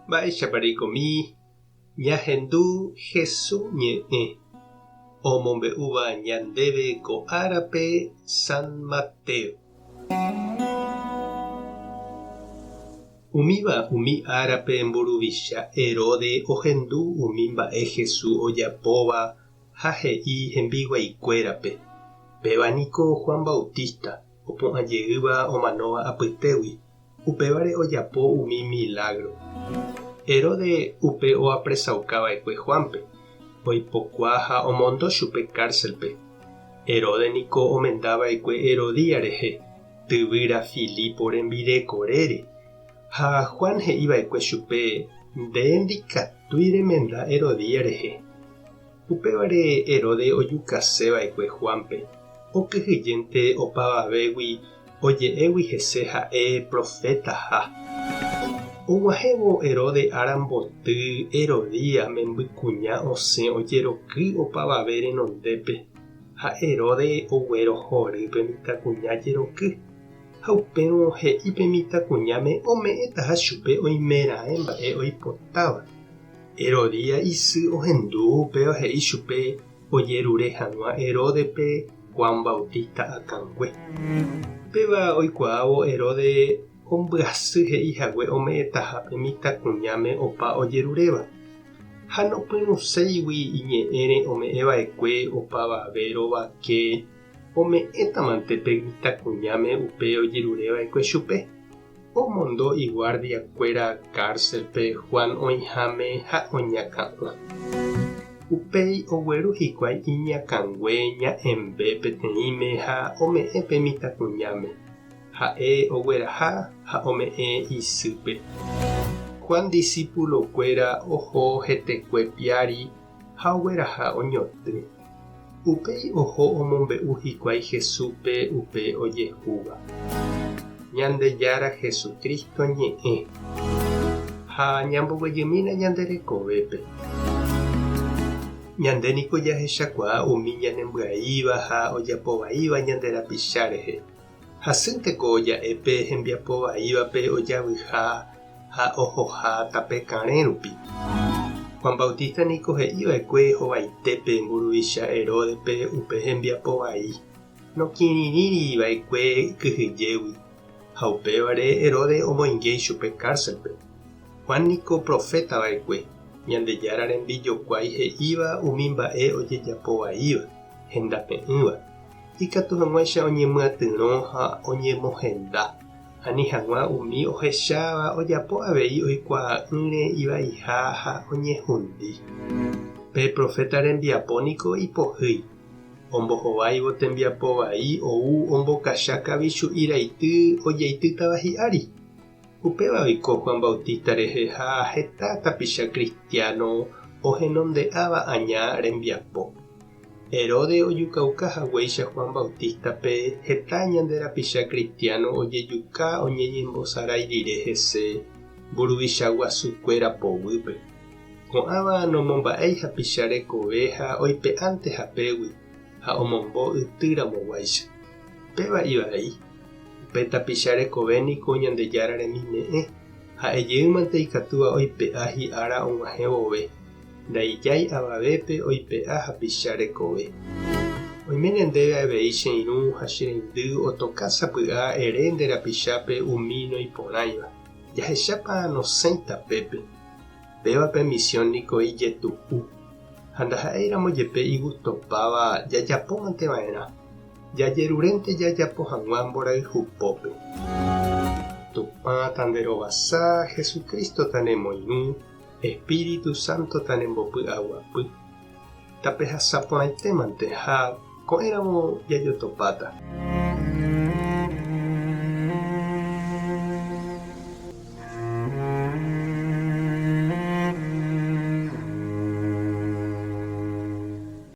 Mba'éichapa reikomi ñahendu Hesu ñe'ẽ omombe'úva ñandéve ko árape San Mateo. Umíva umi árape mburuvicha Heróde ohendu umi mba'e Hesu ojapóva ha he'i hembiguaikuérape, Péva niko Juan Bautista, opu'ã jeýva omanóva apytégui, upévare ojapo umi milágro. Heróde upe oapresauka va'ekue Juánpe, oipokua ha omondo chupe kárselpe. Heróde niko omenda va'ekue Herodía rehe, tyvýra Filipo rembirekorére. Ha Juan he'i va'ekue chupe, Nde ndikatúi remenda Herodía rehe. Upévare Heróde ojukase va'ekue Juánpe, okyhyjénte opavavégui oje'égui hese ha'e profetaha. Og̃uahẽvo Heróde ára mboty Herodía membykuña osẽ ojeroky opavave renondépe, ha Heróde oguerohory pe mitãkuña jeroky, ha upérõ he'i pe mitãkuñáme ome'ẽtaha chupe oimeraẽ mba'e oipotáva. Herodía isy ohendu upéva he'i chupe ojerure hag̃ua Heródepe Juan Bautista akãngue. Upéva oikuaávo Heróde ombyasy he'i hague ome'ẽtaha pe mitãkuñáme opa ojeruréva, ha nopyrũséigui iñe'ẽre ome'ẽ va'ekue opavave rovake ome'ẽtamante pe mitãkuñáme upe ojerure va'ekue chupe. Omondo iguardiakuéra kárselpe Juan oĩháme ha oñakã'o. Upéi ogueru hikuái iñakãngue ña'ẽmbe peteĩme ha ome'ẽ pe mitãkuñáme. Ha'e ogueraha ha ome'ẽ isýpe. Juan disípulokuéra oho hetekue piári ha ogueraha oñotỹ. Upéi oho omombe'u hikuái Jesúspe upe ojehúva. Ñandejára Jesucristo ñe'ẽ. Ha ñamboguejymína ñande rekovépe. Ñande niko jahechakuaa umi ñanembyaíva ha ojapovaíva ñande rapicha rehe. Hasýnteko ja'e pe hembiapo vaívape ojavyha ha ohoha tape karẽ rupi. Juan Bautista niko he'i va'ekue hovaitépe mburuvicha Heródepe upe hembiapo vai, nokirirĩri va'ekue kyhyjégui, ha upévare Herodes omoinge ichupe kárselpe. Juan niko proféta va'ekue, Ñandejára rembijokuái he'íva umi mba'e ojejapo vaíva, hendape'ỹva. Ikatu hag̃uáicha oñemyatyrõ ha oñemohenda, ani hag̃ua umi ohecháva ojapo avei oikuaa'ỹre ivaiha ha oñehundi. Pe proféta rembiapo niko ipohýi. Ombohováivo tembiapo vai ou ombokacha kavichu'i raity ojeitýtava hi'ári. Upéva oiko Juan Bautista rehe ha heta tapicha kristiáno ohenonde'áva aña rembiapo. Herodes ojukauka haguéicha Juan Bautístape, heta ñande rapicha kristiáno ojejuka oñeñembosarái rire hese mburuvicha guasukuéra poguýpe. Ko'ãva nomomba'éi hapicha rekove ha oipe'ánte hapégui ha omombo ytýramoguáicha. Péva ivai. Upe tapicha rekove niko Ñandejára remime'ẽ, ha'e jeýmante ikatúva oipe'a hi'ára og̃uahẽ vove. Ndaijái avavépe oipe'a hapicha rekove. Oiméne ndéve avei che irũ ha che reindy otoka sapy'a ere nde rapichápe umi noiporãiva. Jahechápa nosẽi tapépe. Péva pe misión niko ijetu'u. Ha ndaha'éiramo jepe igustopáva jajapómante va'erã. Jajerurénte jajapo hag̃ua mborayhupópe. Tupã tanderovasa, Jesucristo tanemoirũ. Espíritu Santo tanembopy'aguapy. Tapehasa porãitémante ha ko'ẽramo jajotopáta.